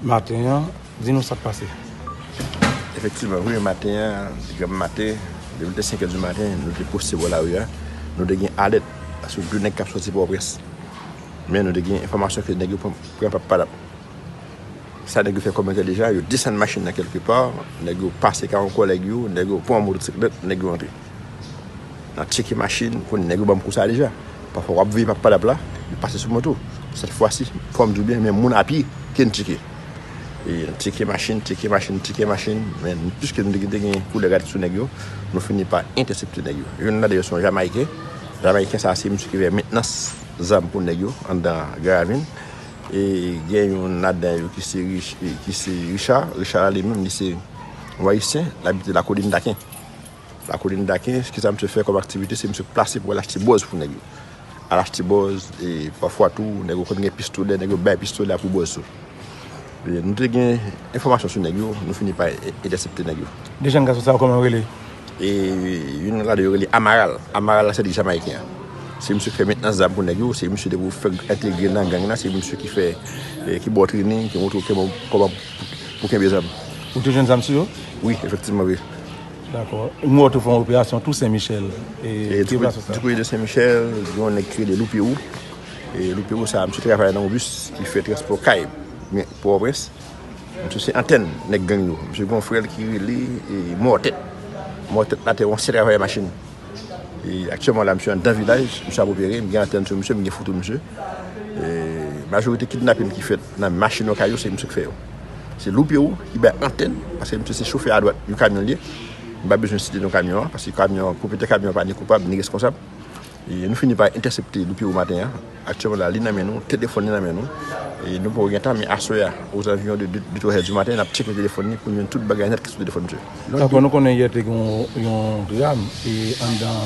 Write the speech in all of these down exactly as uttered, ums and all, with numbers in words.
Maten an, di nou sa k pase. Efektivman, wi, maten an, depi maten, depi te senk è di maten, nou te poste bò lari a. Nou te gen alèt sou de nèg k ap soti Pòtoprens. Men nou te gen enfòmasyon ke nèg yo pran, pran Pap Padap. Sa nèg yo fè kòmantè deja, yo desann machin nan kèlke pa, nèg yo pase kay yon kòlèg yo, nèg yo pran yon motosiklèt, nèg yo antre. N ap tcheke machin, konnen nèg yo ban m kou sa deja. Pafwa w ap veye Pap Padap la, yo pase sou mwen tou. Sèt fwa si, fò m di w byen, men moun apye ke n tcheke. E n tcheke machin, tcheke machin, tcheke machin, men piske nou te gen, te gen koulè gad sou nèg yo, nou fini pa entèsepte nèg yo. Youn ladan yo se yon Jamayiken. Jamayiken sa a se misye ki fè mentnans zam pou nèg yo anndan Gran Ravin. E gen youn ladan yo ki se Rich, ki se Richard. Richard la li menm, li se yon Ayisyen, l abite Lakolin Daken. Lakolin Daken, kisa misye fè kòm aktivite? Se misye k plase pou al achte bòz pou nèg yo. Al achte bòz, e pafwa tou, nèg yo konn gen pistolè, nèg yo bay pistolè a pou bòz tou. E nou te gen enfòmasyon sou nèg yo, nou fini pa e- entèsepte nèg yo. De jèn gason sa yo, kòman yo rele? E youn ladan yo rele Amaral. Amaral la se li Jamayiken an. Se misye k fè mentnans zam pou nèg yo, se misye depi w fèk entegre nan gang nan, se misye ki fè, e, ki ba w trening, ki montre w kòman, kòman pou kenbe zam. Ou te jwenn zam sou yo? Wi, efektivman, wi. Dakò. Mwen wè w te fè yon operasyon tou Sen Michèl. E, e ki operasyon sa? Du côté de Sen Michèl, gen yon nèg ki rele Lou Perou. E Lou Perou sa, misye travay nan yon bis ki fè transpò kay Pòtoprens. Misye se antèn nèg gang yo. Misye gen yon frè l ki rele, e, Mòtèt. Mòtèt la te yon ansyen travayè machin. E aktyèlman la, misye anndan vilaj, misye ap opere, m gen antèn sou misye, m gen foto misye. E majorite kidnapin ki fèt nan machin yo, kay yo, se misye k fè yo. Se Lou Perou ki bay antèn, paske misye se chofè adwat yon kamyon li ye. M pa bezwen site non kamyon an, paske kamyon, pwopriyetè kamyon an pa ni koupab, ni reskonsab. E nou fini pa entèsepte Lou Perou maten an. Aktyèlman la, li nan men nou, telefòn li nan men nou. E nou poko gen tan, men aswè a, ozanviyon de de, de twazè di maten, n ap tcheke telefòn li pou n jwenn tout bagay nèt ki sou telefòn misye. Dakò, nou konnen yè te gen yon, yon dram e anndan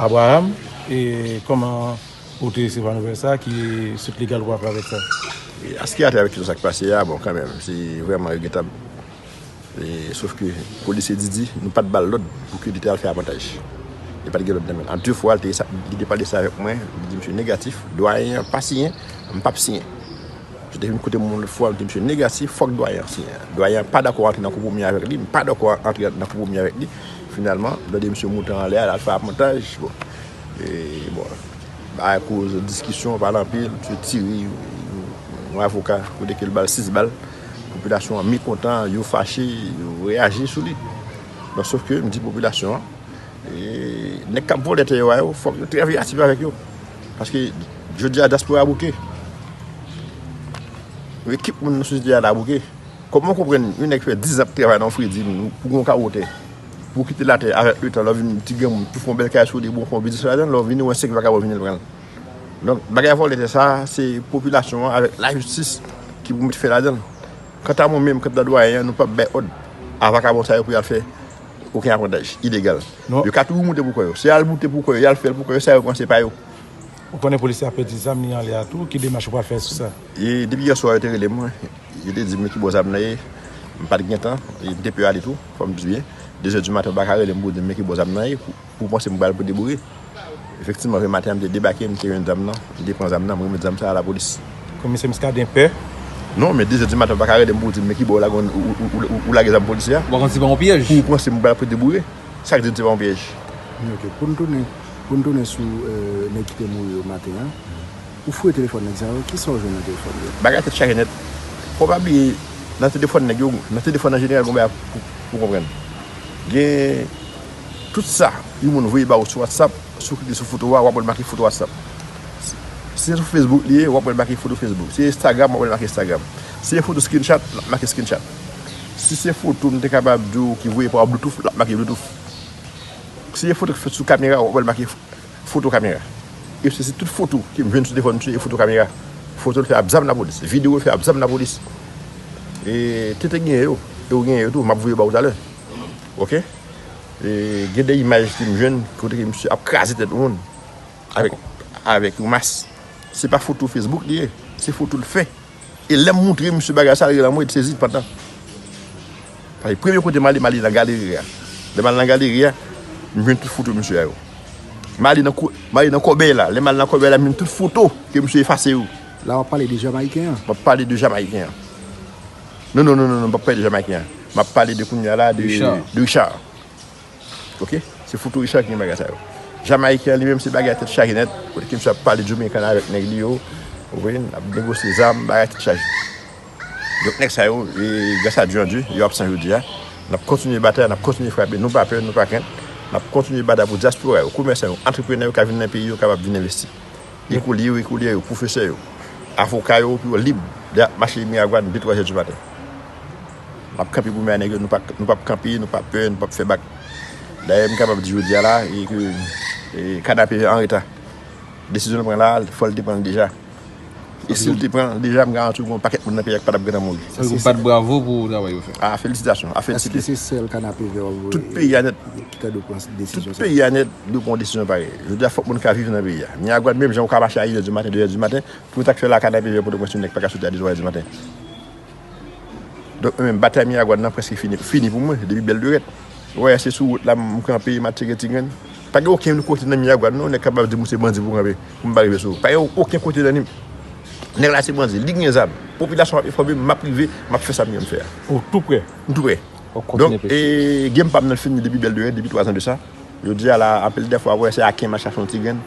Abraham. E kòman ou te resevwa nouvèl sa? Ki suit legal ou pral fè avèk sa? E aske atè avèk tout sa k pase a, bon, kanmenm, se vrèman regretab. E, sof ke polisye di di, nou pa t ba l lòd pou ke li te al fè aprantaj. Li pa t gen lòd nan men l. An de fwa, li te, li te pale sa avèk mwen, li di, "Misye negatif, dwayen an pa siyen, m p ap siyen." Misye te vin kote m yon lòt fwa, li di, "Misye negatif, fòk dwayen an siyen." Dwayen an pa dakò antre nan konpwomi avèk li, m pa dakò antre nan konpwomi avèk li. Finalman, m tande misye moute anlè a, l al fè aprantaj. Bon. E, bon, bagay koz, diskisyon, pale anpil, misye tire yon, yon avoka, kote ke l ba l sis bal. Popilasyon an mekontan, yo fache, yo reyaji sou li. Bon, sof ke m di popilasyon an, e, nèg k ap vòlè tè yo a yo, fòk yo trè veyatif avèk yo. Paske jodi a dyaspora a bouke. Yon ekip moun nan sosyete a la bouke. Kòman w konprann yon nèg fè diz an ap travay nan yon fredi, pou gen yon kawo tè, pou w kite l atè avèk letan, lè w vin ti granmoun, pou w fè yon bèl kay sou li, pou w fè yon biznis ladan l, lè w vini, w wè senk vakabon vini l pran l. Donk, bagay vòlè tè sa a, se popilasyon an avèk lajistis ki pou met fen ladan l. Kanta mwen menm, kanta dwayen an, nou p ap bay òd a vakabon sa yo pou y al fè okenn aprantaj ilegal. Yo ka toujou moute pou kò yo. Se y al moute pou kò yo, y al fè l pou kò yo, sa yo pran se pa yo. Ou konnen polisye a pèdi zam li anlè a tou, ki demach ou pral fè sou sa? E depi yè swa yo te rele m, yo te di m men ki bò zam nan ye, m pa t gen tan, e m te pè ale tou, fò m di w byen. De zè di maten yo pa ka rele m pou di m men ki bò zam nan ye, pou, pou w panse m pral pote boure. Efektivman, vre maten an m te debake, m te jwenn zam nan, m te pran zam nan, m remèt zam sa a lapolis. Komisè Muscadin pè? Non, men de zè di maten yo pa ka rele m pou w di m men ki bò w lage, w, w, w, w, w lage zam polisye a. Ou pa konn si pa yon pyèj? Pou w panse m pral pote boure. Sa k di n se pa yon pyèj? Ok, pou n tounen, pou n tounen sou, euh, nèg ki te mouri yo maten an, ou fouye telefòn nèg sa yo, kisa w jwenn nan telefòn yo? Bagay tèt chaje nèt. Fò w pa bliye, nan telefòn nèg yo, nan telefòn an jeneral, gon bagay pou, pou w konprann. Gen tout sa yon moun voye ba w sou WhatsApp, si w klike sou foto a, w ap wè l make foto WhatsApp. Si se sou Facebook li ye, w ap wè l make foto Facebook. Si se Instagram, w ap wè l make Instagram. Si se foto screenshot, l ap make screenshot. Si se foto, m te kapab di w, ki voye pa Bluetooth, l ap make Bluetooth. Si se foto ki fèt sou kamera, w ap wè l make foto kamera. E se, se tout foto ke m jwenn sou telefòn misye, e foto kamera. Foto l fè ak zam lapolis, videyo l fè ak zam lapolis. E te, te genyen yo, e w genyen yo tou, m ap voye ba w talè. Ok? E gen de imaj ke m jwenn, kote ke misye ap kraze tèt yon moun avèk, avèk yon mas. Se pa foto Facebook li ye, se foto l fè. E lè m moutre misye bagay sa, l rele anmwe, l sezi, l pantan. Paske premye kote m ale, m ale nan galeri a. Lè m al nan galeri a, m jwenn tout foto misye a yo. M ale nan kou-, m ale nan kòbèy la. Lè m al nan kòbèy la, m jwenn tout foto ke misye efase yo. La w ap pale de Jamayiken an? M ap pale de Jamayiken an. Non, non, non, non, non, m p ap pale de Jamayiken an. M ap pale de kounye a la, de, Richard. De Richard. Ok? Se foto Richard ki gen bagay sa yo. Jamayiken an li menm se bagay tèt chaje nèt. Kote ke misye ap pale Jamaican avèk nèg li yo. Ou konprann? Ap negosye zam, bagay tèt chaje. Donk nèg sa yo, e, gras a Dye an Dye, yo absan jodi a. N ap kontinye batay, n ap kontinye frape. Nou pa pè, nou pa krent. N ap kontinye batay pou dyaspora yo, komèsan yo, antreprenè yo ka vin nan peyi yo kapab vin envesti. Ekoulye yo, ekoulye yo, pwofesè yo, avoka yo, pou yo lib de ap mache Miragwàn de twa zè di maten. N ap kanpe pou men a nèg yo, nou pa, nou p ap kanpe, nou p ap pè, nou p ap fè bak. Dayè, m kapab di jodi a la, e ke, e, Kanapevè an reta. Desizyon l pran la, fò l te pran l deja. E si l te pran l deja, m garanti w gen yon pakèt moun nan peyi a ki pa t ap gentan mouri. Sa vle di w bat bravo pou travay yo fè. A, felisitasyon, a, felisite. Èske se sèl Kanapevè w ap voye? Tout peyi a nèt. Ki ta dwe pran desizyon sa? Tout peyi a nèt dwe pran yon desizyon parèy. Jodi a, fòk moun ka viv nan peyi a. Miragwàn menm jan ou ka mache a inè di maten, de zè di maten, pou yo ta k fè la Kanapevè Pòtoprens yon nèg pa ka soti a de twa zè di maten. Donk, mwen menm, batay Miragwàn nan prèske fini, fini pou mwen, depi Bèl Lorèt. Ou wè, se sou wout la m kanpe, m atire ti grenn. Pa gen okenn kote nan Miragwàn, non, nèg kapab di m ou se bandi pou kanpe, pou m pa rive sou ou. Pa gen okenn kote nan li. Nèg la se bandi, li gen zam. Popilasyon ap enfòme m, m ap rive, m ap fè sa m gen m fè a. Ou tou prè? M tou prè. Donk, e, game pa m nan fini depi Bèl Lorèt, depi twa zan de sa. Jodi a la, anpil de fwa, ou wè, se aken m al chache yon ti grenn.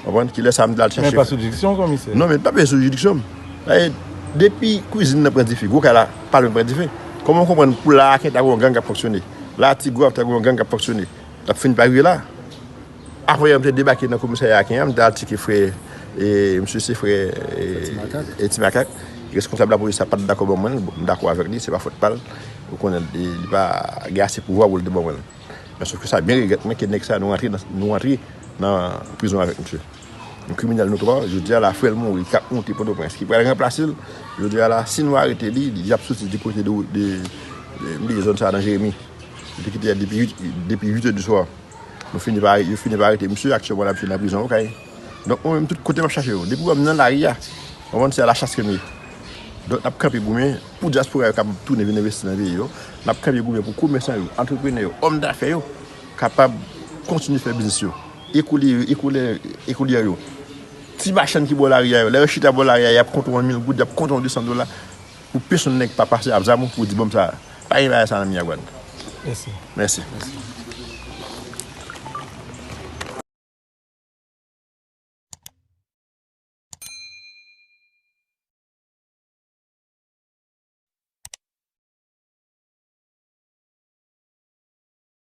Konprann? Kilè sa m t al chache. Men pa sou jiridiksyon w, komisè. Non, men pa bezwen sou jiridiksyon m. Paske depi kwizin nan pran dife, gwo kay la pa lwen pran dife. Kòman w konprann pou la aken ta gen yon gang k ap fonksyone? La ti gwav ta gen yon gang k ap fonksyone. L ap fin pa rive la. Avan yè, m te debake nan komisarya aken an, m te al tcheke frè, e, misye se frè, e, Ti Makak. E Ti Makak. Reskonsab lapolis la pa t dakò ban mwen l, bon, m dakò avèk li, se pa fòt pa l. Ou konnen, li, li pa gen ase pouvwa pou l te ban mwen l. Men sof ke sa byen regrèt mwen ke nèg sa nou rantre nan, nou rantre nan prizon avèk misye. Nou kriminèl nou twa, jodi a la frè l mouri, k ap monte Pòtoprens, ki pral ranplase l, jodi a la, si nou arete li, li ap soti di kote de, de, de, de zòn sa nan Jeremi. Li te kite depi uit, depi uit è di swa. Nou fini pa, yo fini pa arete misye, aktyèlman l ap viv nan prizon Okay. Donk, mwen menm, tout kote m ap chache yo. Depi w wè m nan lari a, w konprann, se a la chas ke m ye. Donk, n ap kanpe goumen pou dyaspora yo kapab tounen vin envesti nan peyi yo. N ap kanpe goumen pou komèsan yo, antreprenè yo, òm dafè yo kapab kontinye fè biznis yo. Ekoulye yo, ekoulye, ekoulye yo. Ti machann ki bò lari a yo, lè yo chita bò lari a, y ap konte yon mil goud, y ap konte yon de san dola. Pou pèsonn nèg pa pase ap zam ou pou di bon sa. Pa gen bagay sa nan Miragwàn. Mèsi. Mèsi.